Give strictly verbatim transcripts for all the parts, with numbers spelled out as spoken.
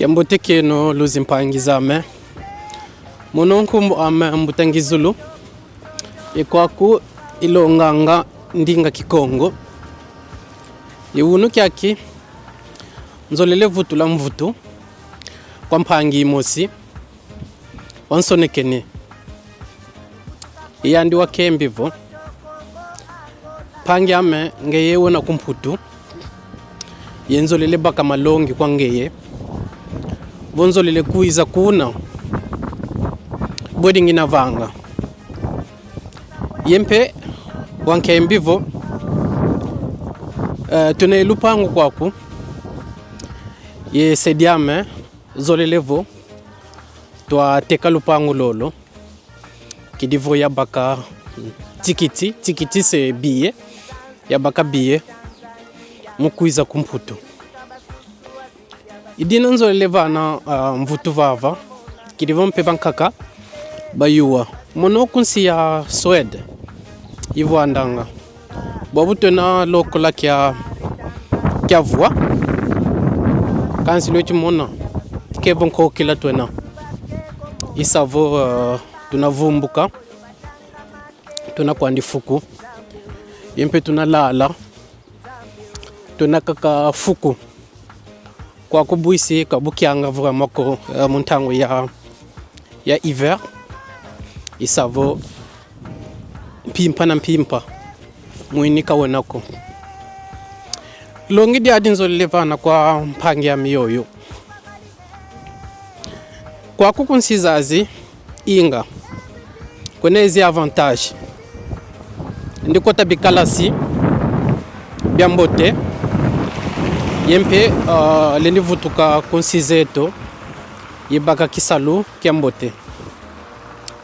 Kiambote kieno, luzimpangi zame. Mono nkumbu ame Mbuta Ngizulu. E kwaku ilonganga ndinga Kikongo. E unu kiaki nzolele vutula mvutu kwa mpangi mosi wansonekene. Yandi wakembi vo: Mpangi ame, ngeye wena ku Mputu, ye nzolele baka malongi kwa ngeye, vo nzolele kwiza kuna bwedi ngina vanga. Ye mpe wankembi vo: Eh, tuna ye lupangu kwaku, ye se diame zolele vo twateka lupangu lolo. Kidi vo yabaka tikiti, tikiti se billet, yabaka billet mu kwiza ku Mputu. I dina nzolele vana, ah, mvutu vava, kidi vo mpe bankaka bayuwa. Mono ku nsi ya Suède ivwandanga. Bwabu twena lokola kia, kia vwa. Kansi lweti mona ke vo nkokila twena. I sa vo, eh, tuna vumbuka, tuna kwandi fuku, ye mpe tuna lala, tuna kaka fuku. Kwaku bwisi ka bukianga vraiment ko, eh, mu ntangu ya, ya hiver. I sa vo mpimpa na mpimpa, mwini ka wena ko. Longi diadi nzolele vana kwa mpangi ame yoyo. Kwaku ku nsi zazi, inga, kwena ezi avantage. Ndi kota bikalasi bia mbote, ye mpe, ah, lendi vutuka ku nsi zeto, ye baka kisalu kia mbote.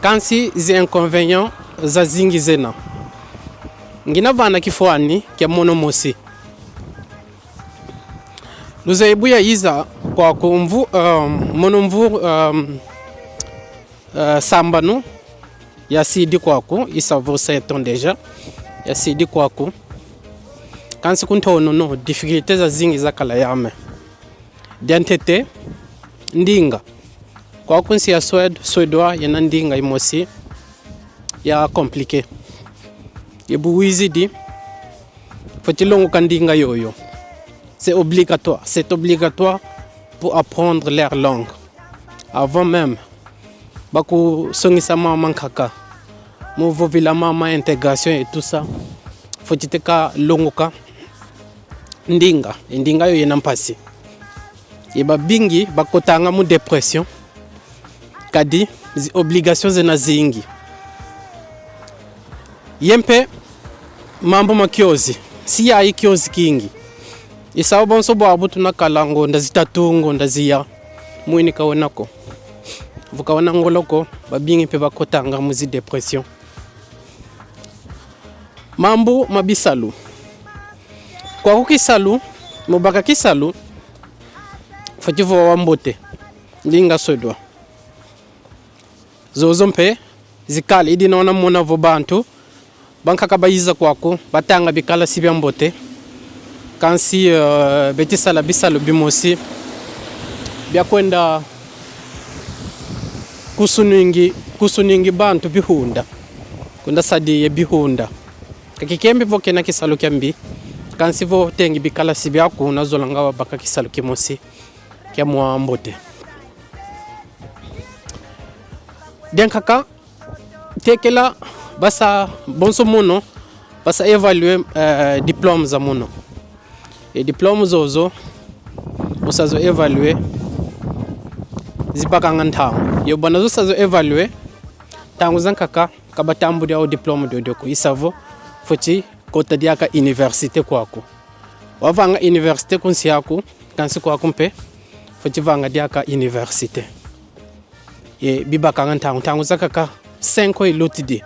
Kansi zi inconvénients zazingi zena. Ngina vana kifwani kia mono mosi. Luzeyi bu yayiza kwaku mvu, um, mono mvu, um, uh, sambanu yasidi kwaku, i sa vo sept ans déjà, yasidi kwaku. Kansi ku ntonono, difficultés zazingi zakala yame. Diantete, ndinga. Kwaku nsi ya Suède, Suédois yena ndinga imosi ya compliqué. Ye bu wizidi, fweti longuka ndinga yoyo. C'est obligatoire. C'est obligatoire pour apprendre leur langue. Avant même bakusongisa mama nkaka, mu vovila mama intégration et tout ça, fweti teka longuka ndinga. E ndinga yo yena mpasi. Ye babingi bakotanga mu dépression, kadi zi obligations zena zingi. Ye mpe mambu ma kiozi, si yayi kiozi kingi. I sa vo bonso bwabu tuna kala ngonda zitatu, ngonda ziya, mwini ka wena ko. Vo ka wena ngolo ko, babingi mpe bakotanga mu zi dépression. Mambu ma bisalu. Kwaku kisalu, mu baka kisalu, fweti vova mbote ndinga Suédois. Zozo mpe zikala, i dina wena mona vo bantu bankaka bayiza kwaku, batanga bikalasi bia mbote. Kansi, euh, beti sala bisalu bimosi bia kwenda kusuningi, kusuningi bantu bihunda. Kwenda sadi ye bihunda. Ka kikembi vo kena kisalu kia mbi. Kansi vo tengi bikalasi biaku, na zolanga wabaka kisalu kimosi kia mwa mbote. Diankaka, tekela, basa bonso mono, basa évaluer, euh, diplôme za mono. E diplôme zozo, usa zo évaluer, zibakanga ntangu. Ye bana zo sa zo évaluer, ntangu zankaka ka batambudi au diplôme diodio ko. I sa vo fweti kota diaka université kwaku. Wavanga université ku nsi aku, kansi kwaku mpe fweti vanga diaka université. Ye bibakanga ntangu, ntangu zankaka cinq ans ilutidi,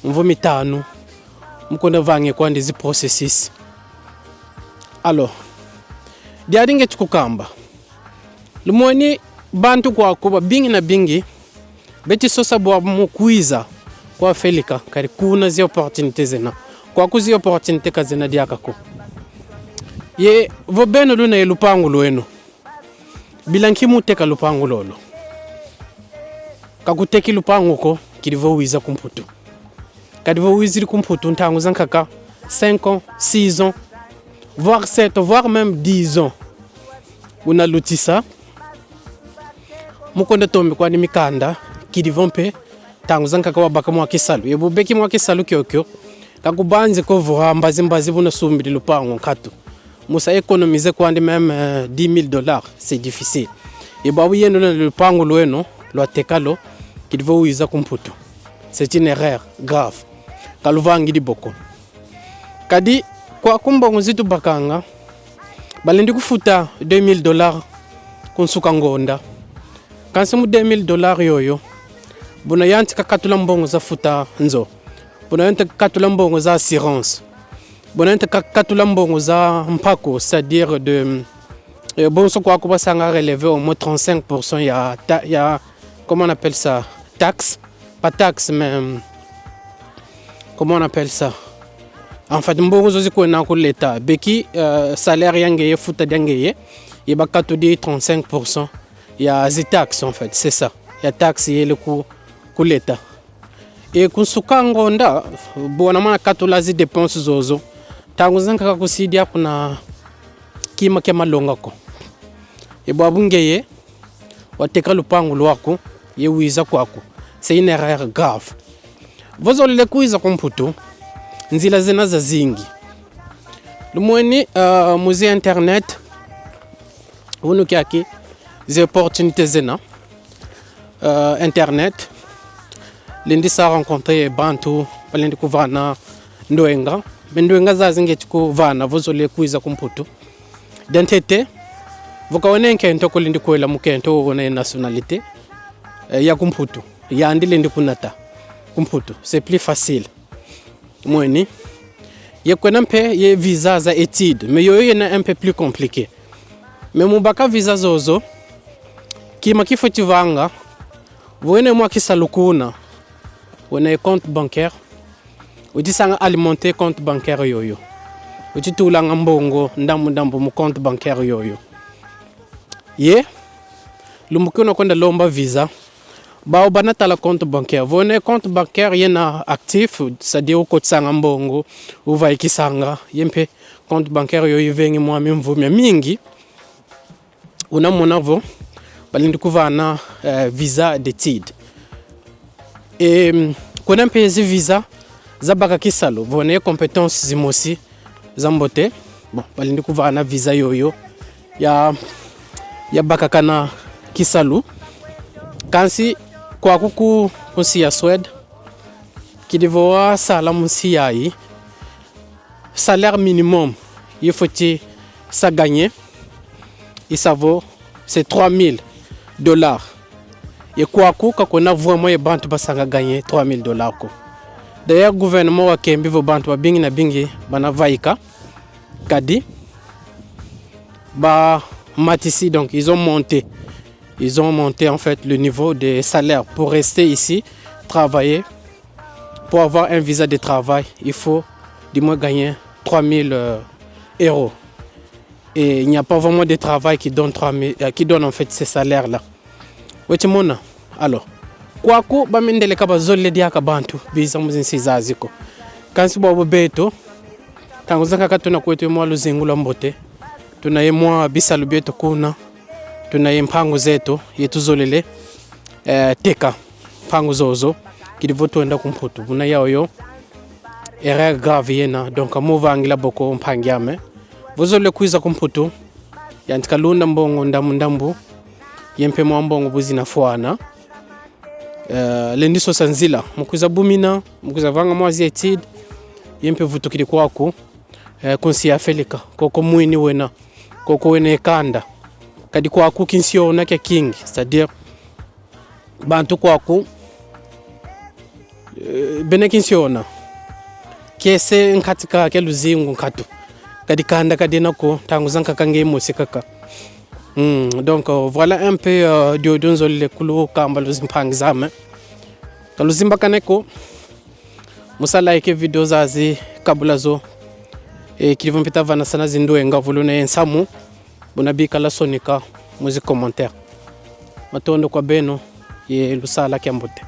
mvu mitanu, mu kwenda vanga kwandi zi processus. Alors, diadi ngieti kukamba. Lumweni bantu kwaku babingi na bingi beti sosa bwabu mu kwiza kwa Afelika, kadi kuna zi opportunité zena. Kwaku zi opportunité ka zena diaka ko. Ye vo beno luna ye lupangu lweno, Bila nki mu teka lupangu lolo? Ka kuteki lupangu ko, kidi vo wiza ku Mputu. Kadi vo wizidi ku Mputu, ntangu zankaka cinq ans, six ans, voire sept, voire même dix ans, una lutisa mu kwenda tombi kwandi mikanda, kidi vo mpe ntangu zankaka wabaka mwa kisalu. Ye bu beki mwa kisalu kiokio, ka kubanzi ko vo mbazi mbazi buna sumbidi lupangu nkatu. Mu sa économiser kwandi même, euh, dix mille dollars, c'est difficile. Ye bwabu yeno na lupangu lweno, lwateka lo, kidi vo wiza ku Mputu. C'est une erreur grave. Ka luvangidi bo ko. Kadi kwaku mbongo zi tubakanga, balendi kufuta deux mille dollars ku nsuka ngonda. Kansi mu deux mille dollars yoyo, buna yantika katula mbongo za futa nzo. Buna yantika katula mbongo za assurance. Buna yantika katula mbongo za mpaku, c'est-à-dire de, euh, bonso kwaku basanga relever au moins trente-cinq pour cent ya ta-, ya, comment on appelle ça, taxe. Pas taxe, mais, euh, comment on appelle ça? En fait, mbongo zo zi kwenda ku l'État. Beki, euh, salaire ya ngeye, futa dia ngeye, ye bakatudi trente-cinq pour cent ya zi taxe, en fait, c'est ça. Ya taxe yele ku, ku l'État. E ku nsuka ngonda, buna mana katula zi dépenses zozo, ntangu zankaka kusidi kuna kima kia malonga ko. E bwabu ngeye wateka lupangu lwaku, ye wiza kwaku. C'est une erreur grave. Vo zolele kwiza ku Mputu, nzila zena zazingi. Lumweni, euh, mu zi internet, vunu kiaki, zi opportunités zena, euh, internet, lendi sa rencontrer bantu balendi kuvana ndwenga. Mais ndwenga zazi ngieti kuvana vo zolele kwiza ku Mputu. Diantete, vo ka wena ye nkento ko, lendi kwela mu nkento, wena ye nationalité, eh, ya ku Mputu. Yandi lendi kunata ku Mputu. C'est plus facile. Mweni. Ye kwena mpe ye visa za études. Mais yoyo yena un peu plus compliqué. Mais mu baka visa zozo, kima kifweti vanga, vo wena ye mwa kisalu kuna, wena ye compte bancaire, weti sanga alimenter compte bancaire yoyo. Weti tulanga mbongo ndambu ndambu mu compte bancaire yoyo. Ye, lumbu ki una kwenda lomba visa, bawu bana tala compte bancaire. Vo wena ye compte bancaire yena actif, c'est-à-dire ukotisanga mbongo, uvaikisanga, ye mpe compte bancaire yoyo ivengi mwa mimvu miamingi, una mona vo balendi kuvana, eh, visa d'études. E, mm, kwena mpe zi visa za baka kisalu, vo wena ye compétences zimosi za mbote. Bon, balendi kuvana visa yoyo ya, ya bakakana kisalu. Kansi kwaku ku, ku nsi ya Suède, kidi vo wasala mu nsi yayi, salaire minimum yi fweti sa gagner, i sa vo c'est trois mille dollars. Ye kwaku ka kwena vraiment ye bantu basanga gagner trois mille dollars ko. D'ailleurs, gouvernement wakembi vo bantu babingi na bingi bana vaika, kadi bamatisi, donc ils ont monté, ils ont monté en fait le niveau des salaires pour rester ici, travailler. Pour avoir un visa de travail, il faut du moins gagner trois mille, euh, euros. Et il n'y a pas vraiment de travail qui donne trois mille, euh, qui donne en fait ces salaires-là. Weti mona? Alors, kwaku bamindele ka bazolele diaka bantu biza mu zinsi zazi ko. Kansi bwabu beto, ntangu zankaka tuna kweto ye mwa luzingu lwa mbote, tuna ye mwa bisalu bieto kuna, tuna ye mpangu zeto, ye tuzolele, eh, teka mpangu zozo, kidi vo twenda ku Mputu. Buna yayo erreur grave yena, donc mu vangila bo ko, mpangi ame. Vo zolele kwiza ku Mputu, yantika lunda mbongo ndambu ndambu, ye mpe mwa mbongo bu zina fwana. Eh, lendi sosa nzila, mu kwiza bumina, mu kwiza vanga mwa zi études, ye mpe vutukidi kwaku, eh, ku nsi ya Afelika, koko mwini wena, koko wena ye kanda. Kadi kwaku kinsiona kia kingi, c'est-à-dire, bantu kwaku, eh, bena kinsiona. Kiese nkatu kaka kia luzingu nkatu. Kadi kanda ka diena ko, ntangu zankaka nge mosi kaka. Hmm, donc, euh, voilà un peu, euh, diodio nzolele kulukamba, luzimpangi zame. Ka luzimbakane ko, mu sa like vidéo zazi, kabula zo. E, kidi vo mpe ta vanasana zindwenga vo luna ye nsamu, buna bikala sonika. mu zi commentaire. Matondo kwa beno, ye lusala kia mbote.